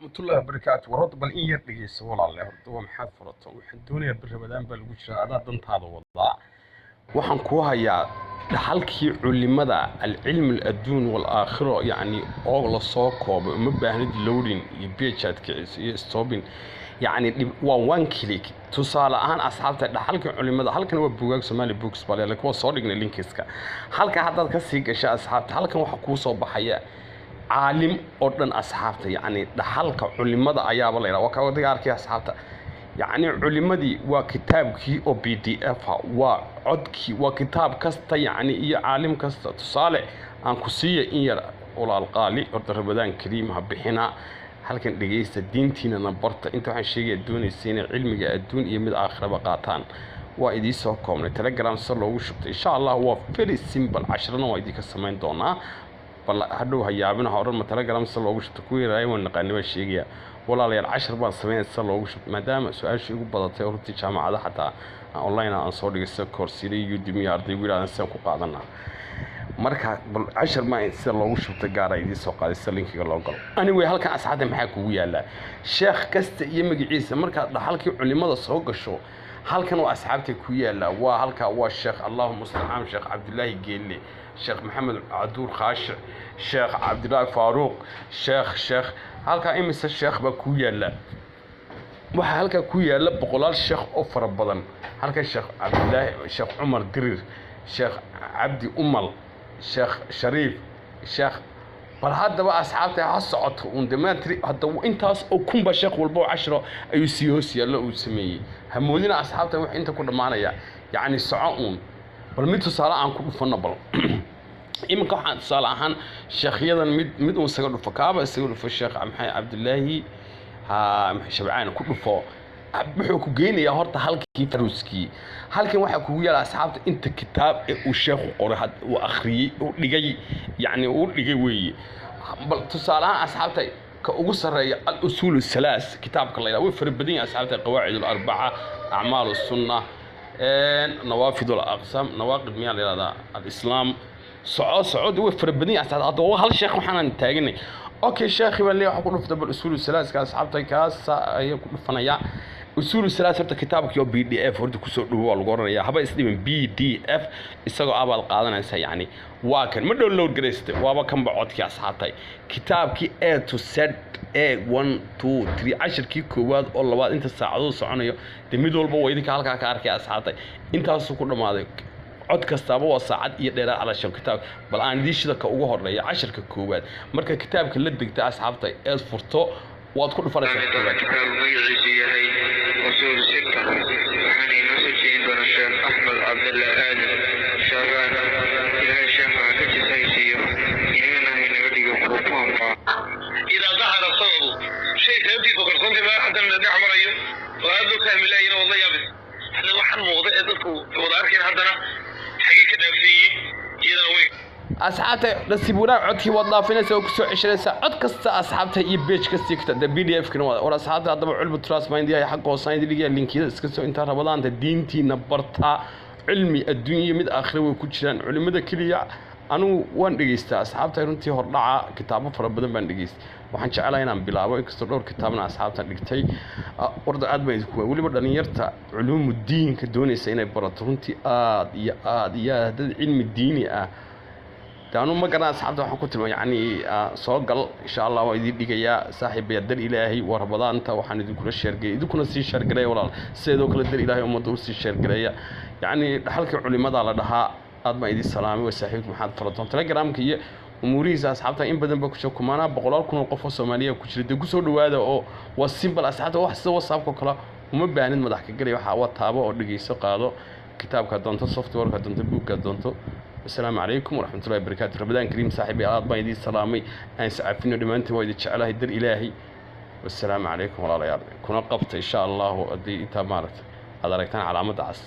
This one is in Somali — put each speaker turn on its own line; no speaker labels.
Waraxmatullahi wabarakaatu. War horta bal in yar dhegeyso, walaale. Horta waa maxaad furato? Waxaan doonayaa, bir Ramadaan baa lagu jiraa, adaa dantaada wadaa. Waxaan kuu hayaa dhaxalkii culimada, alcilm aladduun walaakhiro, yacni oo lasoo koobay. Uma baahnid loading iyo page aad kiciso iyo stopping, yacni dhib waa one click. Tusaale ahaan, asxaabta, dhaxalkii culimada halkan waa Buugaag Somali Books baa leeyahay, kuwa soo dhignay linkiska halka. Haddaad ka sii gasha, asxaabta, halkan waxaa kuu soo baxaya caalim oo dhan, asxaabta. Yacni dhaxalka culimada ayaaba la yidhaha. Waa ka wadiga arkaya, asxaabta. Yacni culimadii waa kitaabkii oo PDF ah, waa codkii, waa kitaab kasta, yacni iyo caalim kasta. Tusaale aan ku siiya in yar, walaal qaali. Horta Ramadaan kariim. Ha bixina halkan, dhegeysta, diintiinana barta. Inta waxaan sheegaya doonaysa inay cilmiga adduun iyo mid aakhiraba qaataan, waa idiin soo koobnay. Telegram sida loogu shubtay, insha Allah, waa very simple. Casharana waa idinka samayn doonaa. Bal hadhow ha yaabina, ha odhan "Ma Telegram sida loogu shubto?" Kuwii yaraaye waan naqaani baan sheegaya. Walaalayaal, cashar baan sameynaya sida loogu shubto, maadaama su-aasha igu badatay oo runtii jaamacada xataa online aan soo dhigay, sida koorsida iyo Udemy, ardaygu yidhahdaan sidaan ku qaadanaa. Marka bal cashar ma sida loogu shubto gaara idiin soo qaaday, sida linkiga loo galo. Anyway, halkan, asxaabta, maxaa kugu yaallaa? Sheekh kasta iyo magaciisa. Markaad dhaxalkii culimada soo gasho, halkan waa asxaabta ku yaalla. Waa halka, waa sheekh, Allahu mustacaan, Sheekh Cabdulaahi Geelle, Sheekh Maxamed Caduur Khaashic, Sheekh Cabdulaahi Faaruuq, sheekh. Halkaa imise sheekh baa ku yaalla? Waxaa halkaa ku yaalla boqolaal sheekh oo fara badan. Halka Sheekh Cabdulaahi, Sheekh Cumar Dirir, Sheekh Cabdi Umal, Sheekh Shariif sheekh. Bal haddaba, asxaabta, ha socoto uun damaantiri. Hadda intaas oo kunba sheekh walba oo cashiro ayuu sii hoos yaallo uu sameeyey. Hamoodina, asxaabta, wax inta ku dhammaanaya. Yacni soco uun. Bal mid tusaale aan ku dhufanno. Bal iminka waxaan tusaale ahaan sheekhyadan mid mid uun isaga dhufo, kaaba isaga dhufo. Sheekh maxay, Cabdilaahi ha Shabcaan ku dhufo. Wuxuu ku geynayaa horta halkii faruskii. Halkan waxaa kugu yaala, asxaabta, inta kitaab ee uu sheekhu qoray, uu akhriyey, uu dhigay, yacni uu dhigay weeye. Bal tusaale ahaan, asxaabta, ka ugu sarreeya al usuul thalaas kitaabka la yidhaha. Way fara badan yihin, asxaabta: qawaacid alarbaca, acmaal sunna, nawaafid alaqsam, nawaaqid miyaa la yidhahdaa, alislaam. Soco, soco, way fara badan yihin, asxaabta. Hadda waa hal sheekh waxaanan taaganay. Okay, sheekhi baan leeyahay, waxaa ku dhufta bal usuul thalaaska. Asxaabta, kaasa ayaan ku dhufanayaa, usuul thalaas. Horta kitaabkii oo PDF horta kusoo dhowo waa lagu oranayaa. Haba isdhiban, PDF isagoo abaad qaadanaysa. Yacni waa kan, ma download garaysatay? Waaba kanba codkii, asxaabtay. Kitaabkii A to Z, A one two three, cashirkii koowaad oo labaad, inta saacadood soconayo dee mid walba waa idinka halkaa ka arkay, asxaabtay. Intaasuu ku dhammaaday. Cod kastaaba waa saacad iyo dheeraad calashan kitaab. Bal aan idiin shida ka ugu horeeya, cashirka koowaad. Marka kitaabka la degta, asxaabta, eed furto, waad ku dhufanaysaa koowaad.
Kitaab magaciisu yahay Usuul Sita, waxaana inoo soo jeedin doona Sheekh Axmed Cabdalla Aadan Shaabaan. Ilaahay sheekha ha ka jisaysiiyo, inagana haynaga dhigo kuwa ku anfaca.
إذا ظهر السبب، شيء sababtiisu qarsoontahay baa haddana la dhex marayo oo aad loo fahmi laayina, wadla yaabis. Hadda waxaan muuqda ee dadku wada arkeen haddana xagee ka dhaafsiiyey? Iyadana way
Asxaabta, nasiib wanaag codkii waad dhaafinaysaa oo kusoo ceshanaysaa cod kasta, asxaabta, iyo page kasta kta de PDF kana waa. War asxaabta, haddaba culbu trust mind yahay xagga hoosaan idin dhigaya linkiyada. Iska soo intaa Ramadaanta diintiina bartaa. Cilmi adduun iyo mid aakhira way ku jiraan. Culimada keliya anigu waan dhegeystaa, asxaabta. Runtii hordhaca kitaabo fara badan baan dhegeystay. Waxaan jecelahay inaan bilaabo, inkastoo dhowr kitaabna asxaabta dhigtay. Warda aad baan idinku, weliba dhalinyarta culuumu diinka doonaysa inay barato, runtii aad iyo aad iyo aad. Dad cilmi diini ah de anu ma garan, asxaabta. Waxaan ku tilmaa, yacni soo gal, insha Allah, waa idiin dhigayaa, saaxiibaya. Dar Ilaahay waa Ramadaanta waxaan idinkula sheergeeyay, idinkuna sii sheergareeya, walaal. Sideedoo kale dar Ilaahay ummadda usii sheergareeya. Yacni dhaxalkii culimadaa la dhahaa. Aad baan idiin salaamay. Waa saaxiibka Maxaad Faratoon. Telegramka iyo umuurihiisa, asxaabta, in badan baa ku jira. Kumaanaa boqolaal kun oo qof oo Soomaaliya ku jira. Dee kusoo dhawaada oo waa simple, asxaabta. Wax sida WhatsAppka oo kale uma baahnid madax ka galay. Waxaa waa taabo oo dhegeyso, qaado kitaabka doonto, softwareka doonto, buugga doonto. Wasalaamu calaykum waraxmatullahi wabarakaatu. Ramadaan kariim, saaxiibi. Aad baan idiin salaamay. Aan iscafino dhammaantiin. Waa idin jeclahay dar Ilaahay. Wasalaamu calaykum, walaalayaal. Kuna qabta, insha Allahu, haddii intaa maaragtay aad aragtaan calaamadda cas.